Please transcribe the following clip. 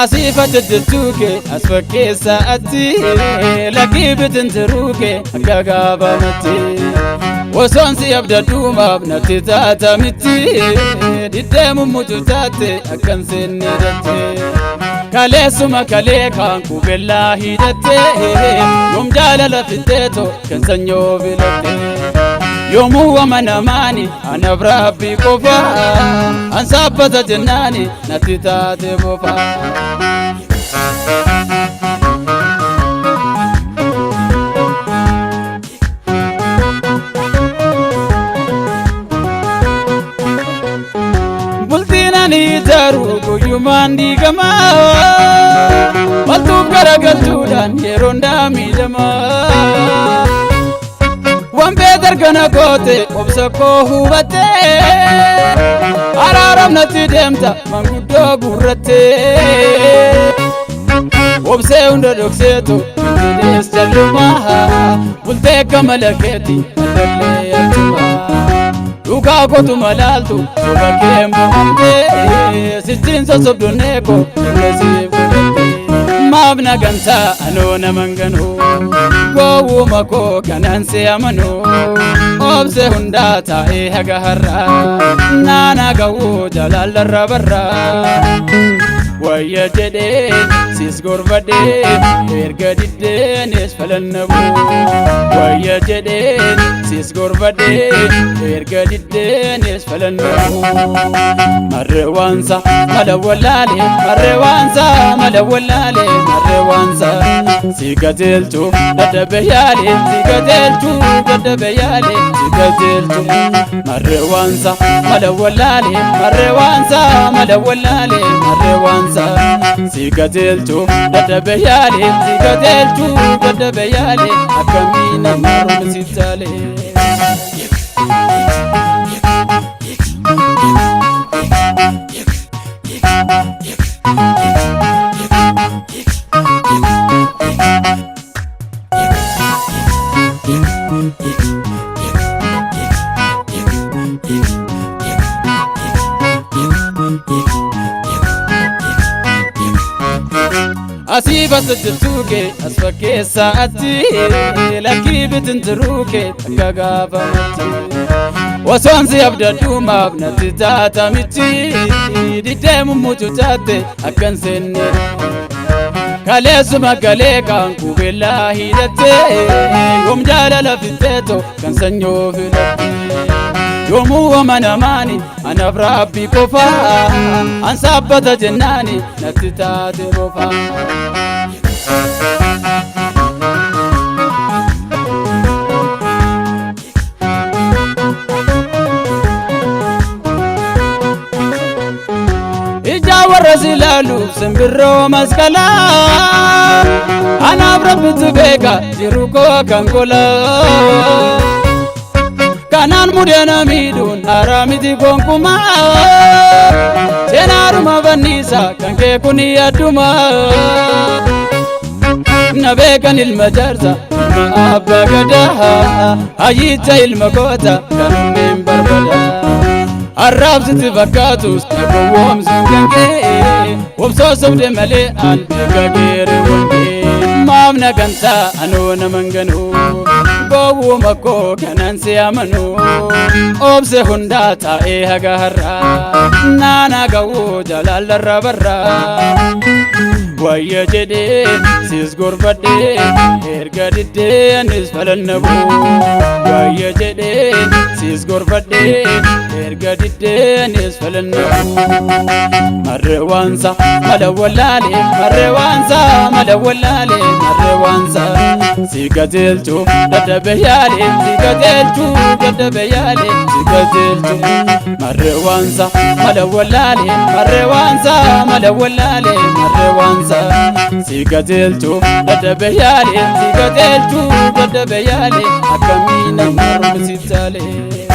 Asiif achi jechuu kee as fakkeessa ati lakkii bitintiruu kee akka gaafamatti. Osoon si abdadhuumaaf natti taata miti diddee mummucu taatte akkan seenne datte. Kaleessuma kalee kaan qubellaa hidhatte yoom jaalala fitteeto kan sanyoo filatte. Yoomuu amanamaani anaaf rabbi qofa an saabbata jennaani natti taate bofa. Bultiin ani ijaaru guyyumaan diigama. Maltuuf garagalchuudhaan yeroon miidhama. Waan beekar kana goote obsa koo hubatte. Araaram natti deemta manguddoo guurratte. Obsee hunda dhokseetu injilees jalluma. Bultee akka malakeeti addallee achuma. Dhugaa kootu malaaltu soba kee mo'amte sichiin sossobdonnee koo dhaggeessiif godhatte. Maaf na gantaa anoo naman ganuu gowwuma koo kanaan si amanuu obse hundaa taa'ee haga har'aa naana ga'uu jaalallarra barraa. Wayya jedhee sis gorfadhee erga diddeenis falannabu. Wayya jedhee sis gorfadhee erga diddeenis falannabu. Marree waansa mala wallaalee marree waansa mala wallaalee marree waansa si qajeelchu dadhabe yaalee si qajeelchu dadhabe yaalee si qajeelchu. Marree waansa mala wallaalee marree waansa mala wallaalee marree waansa si qajeelchu dadhabe yaalee si qajeelchu dadhabe yaalee akkamiin nama si taalee. Asii basa jechuu kee as fakkeessa ati lakkii bitintiruu kee akka gaafamatti. Osoon si abdadhuumaaf natti taata miti diddee mummucu taatte akkan seenne. Kaleessuma galee kaan qubellaa hidhatte yoom jaalala fitteeto kan sanyoo filatte. Yoomuu amanamaani anaaf rabbi qofa an saabbata jennaani natti taate bofa. Ija warra si ilaaluuf simbirroo masqalaa anaaf rabbitu beeka jiru koo kan golaa. Kanaan mudeena miidhuun haaraa miti gonkumaa seenaadhuma fanniisa kan kee kun adduma. Na beekan ilma jaarsa ilma abbaa gadaa hayyicha ilma goota kan onneen barbada. Arraabsitti fakkaatus na gowwoomsuun kan kee obsoo sobde malee an beeka geere wangee. Maaf na gantaa anoo naman ganuu gowwuma koo kanaan si amanuu obse hundaa taa'ee haga har'aa naana ga'uu jaalallarra barraa. Wayya jedhee sis gorfadhee erga diddee anis falannabu. Wayya jedhee sis gorfadhee erga diddee anis falannabu. Marree waansa mala wallaalee marree waansa mala wallaalee marree waansa si qajeelchu dadhabe yaalee si qajeelchu dadhabe yaalee si qajeelchu. Marree waansa mala wallaalee marree waansa mala wallaalee marree waansa si qajeelchu dadhabe yaalee si qajeelchu dadhabe yaalee akkamiin nama si taalee.